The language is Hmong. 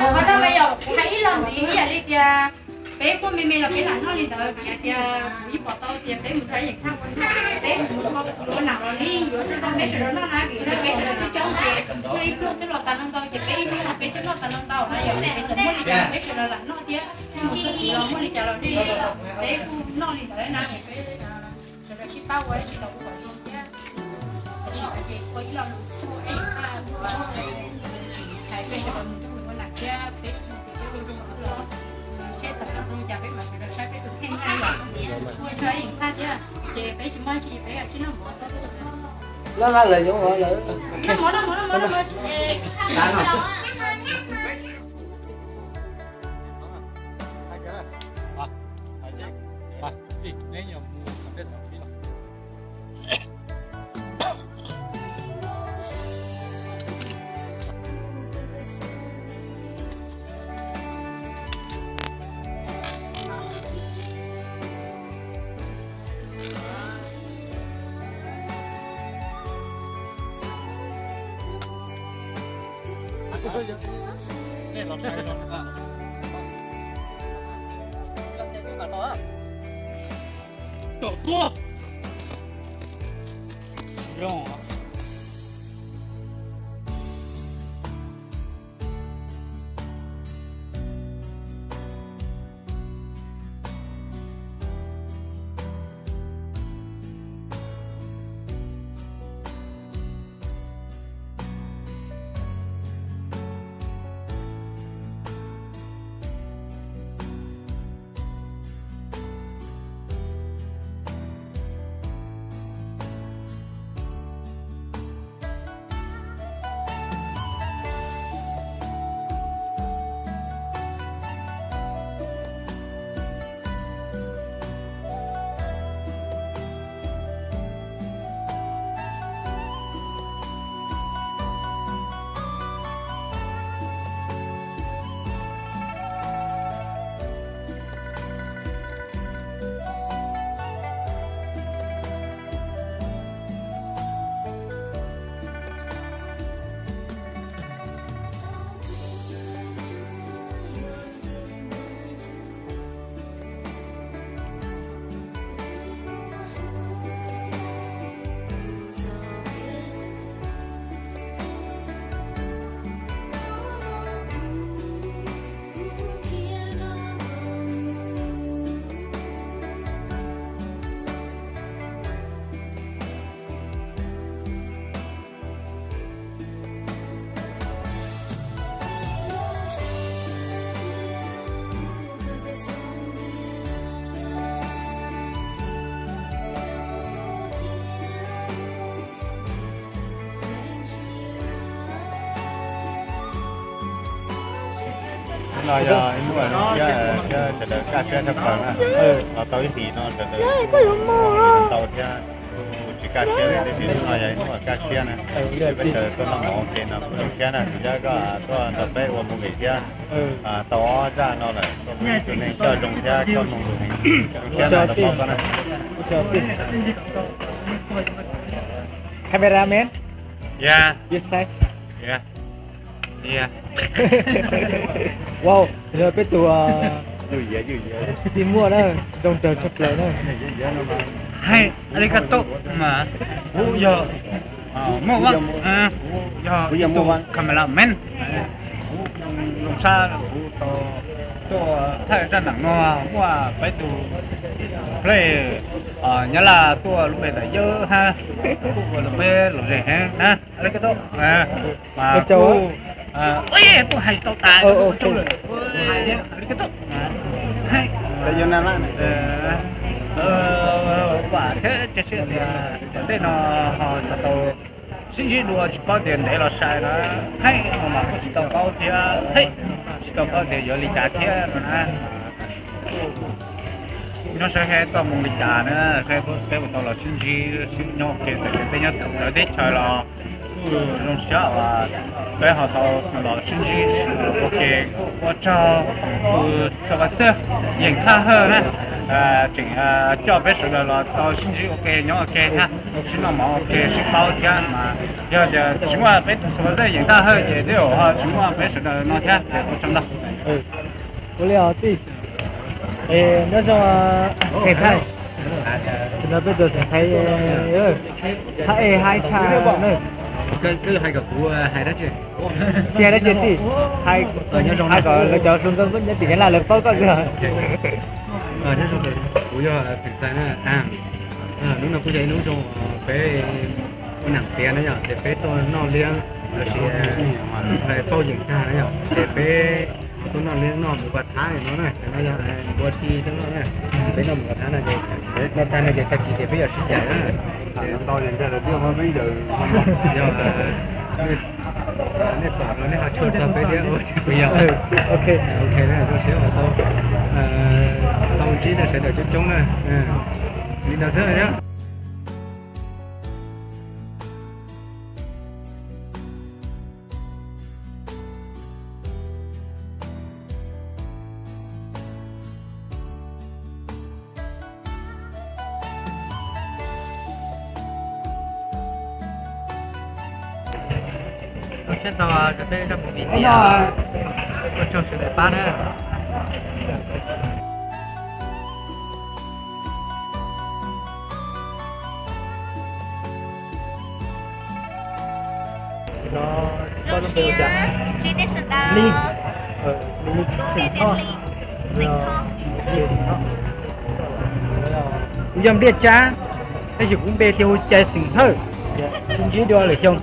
Qhov no mas yog kuv hais ib los ntxiv ib yam li tias peb muaj me me los peb lam noj li ntawd, vim hais tias kuv yeej pom tau tias peb mus rau yeem thaj ua noj, peb mus yuav nas los li yuav tsis tau peb sawv daws noj na, vim peb sawv daws coob coob ces noj ib pluag twb los tas no ntau ces peb ib hnub no peb twb noj tas no ntau na, yog peb tseem muaj li cas peb sawv daws lam noj thiab, mus xwb los muaj li cas los li peb kuj noj li ntawd na, peb sawv daws sib pab ua tsis tau ua kom zoo thiab. Tam sim no ces ua ib lo lus ua ej ua hais peb sawv daws mus coj mus ua nas thiab peb ib mus ces peb ua zoo los seb thaum zoo cas peb mam sawv daws saib peb tus kheej na yom. Ua tso ej thaj thiab ces peb tsis muaj tsis peb tsis noj mov xwb. Noj mov, noj mov, noj mov, noj mov. Hnub no yog ib hnub zoo siab thiab sawv daws kaj siab tshaj plaws na. Los tau ib hlis no sawv daws tau thiab, tsis kaj siab li, hnub no yog ib hnub kaj siab na. Peb sawv daws tuaj noj mov ua ke no kuj zoo siab na, tus yog koj tuaj nrog peb ua movie thiab. Tau ob zaj no lawm, koj kuj ib tug neeg coj zoo thiab koj mloog lus heev, zoo siab na, tos paub koj na. Cameraman. Yeah. Yes, sir. Yeah. Yeah. Wow, yog peb tus, yus yam, yus yam, tij muaj na, zoo nraug tshaj plaws na. Hais arigato mas. Kuv yog Muaj Vaj, kuv yog ib tug cameraman, kuv zoo sab kuv tau tuaj thaij zaj neeg no muaj peb tug pleg Nyab Laj tuaj lub npe ntawm Yawg hab, tuaj ua rau peb lom zem heev na. Li ko tau, mas kuj tuaj hais tau tas li ko tau, vam thiab cia siab tias tom ntej no ho tau sib ntsib dua, tsis paub tias ntev los sai na, heej no mas kuj tsis tau paub thiab, heej tsis tau paub tias yuav li cas thiab no na. Nyob saib saib txoj moo li cas na, saib peb puas tau los sib ntsib sib nyob ua ke, txawm tias peb nyob txawv teb chaws los kuj zoo siab uas peb ho tau los sib ntsib ua ke. Ua tsaug tus Xab Vas Xwb Yeem Thaj Hawj na, tseem coj peb sawv daws los tau sib ntsib ua ke nyob ua ke thiab, sib noj mov ua ke sib paub thiab mas yog tias tsis muaj peb tus Xab Vas Xwb Yeem Thaj Hawj ces twb ho tsis muaj peb sawv daws no thiab ces ua tsaug ntau. Ua li os tij. Nyob zoo xeem Xais, no peb tus xeem Xais, hab e hab tshaj na. Koj hais kom kuv hais dab tsi? Tsis hais dab tsi tij, hais kom lawv cov hluas nkauj nyob tim Nyab Laj lawv paub koj xwb. Nyob zoo, kuv yog xeem Xais na. Hnub no kuj yog ib hnub zoo, peb ua nam tiav na yom, ces peb tuaj noj liab los sis hais pauj yeem tag na yom, ces peb tuaj noj liab noj mus pas thab no na, no yog ua ti tau no na. Peb noj mus pas thab no ces noj tag no ces tag kis ces peb yuav sib cais na. Yog nej pom no nej ho tshua txog peb thiab. Ok, ok, zoo siab uas tau ntsib nej sawv daws coob coob na. Li ntawd xwb thiab. Ua tsaug ntau rau peb zaj movie tias, ua tsaug sawv daws pab na. Li, Li Xeem Thoj. Kuv yog Npliaj Tsab, tab sis kuv npe tias hu Cai Xeem Thawj. Sib ntsib dua lwm xyoo.